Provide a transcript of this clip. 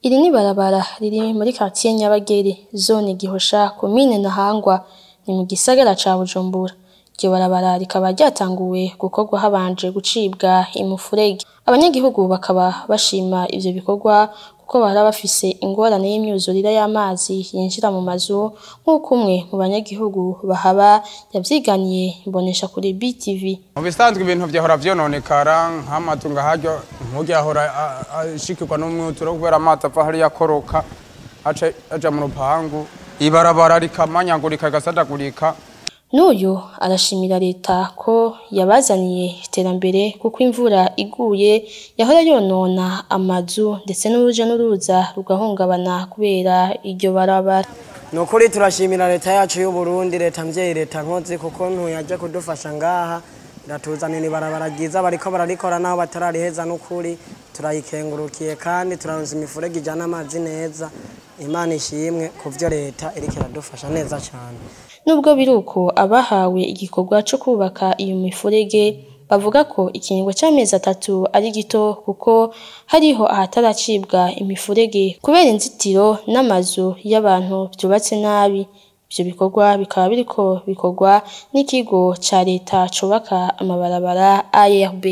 Iri ni ibarabara riri muri quartier Nyabagere, zone Gihosha, komine Ntahangwa, ni mu gisagara ca Bujumbura. Iryo barabara rikaba ryatanguwe gukorwa habanje gucibwa imifurege. Abanyagihugu bakaba bashima ivyo bikorwa kuko bahora bafise ingorane y'imyuzurire y'amazi yinjira mu mazu, nk'uko umwe mu banyagihugu bahaba yavyiganiye imboneshakure BTV. Mu bisanzwe ibintu vyahora vyononekara, nk'amazu ngaharyo nkurya ahora ashikirwa n'umwuzure kubera amazi ava hariya akoroka aca aja mu rupangu, ibarabara rikamanyagurika rigasadagurika. N'uyu arashimira leta ko yabazaniye iterambere kuko imvura iguye yahora yonona amazu, ndetse n'uruja n'uruza rugahungabana kubera iryo barabara. Ni ukuri turashimira leta yacu y'Uburundi, leta mvyeyi, leta nkozi, kuko ntuyaje kudufasha ngaha iratuzanira ibarabara ryiza, bariko bararikora naho batarariheza. N'ukuri turayikengurukiye kandi turaronse imifurege ijana amazi neza. Imana ishimwe kuvyo leta iriko iradufasha neza cane. Nubwo biruko, abahawe igikorwa co kubaka iyo mifurege bavuga ko ikiringo c'amezi 3 ari gito, kuko hariho ahataracibwa imifurege kubera inzitiro n'amazu y'abantu vyubatse nabi. Ivyo bikorwa bikaba biriko bikorwa n'ikigo ca leta cubaka amabarabara ARB.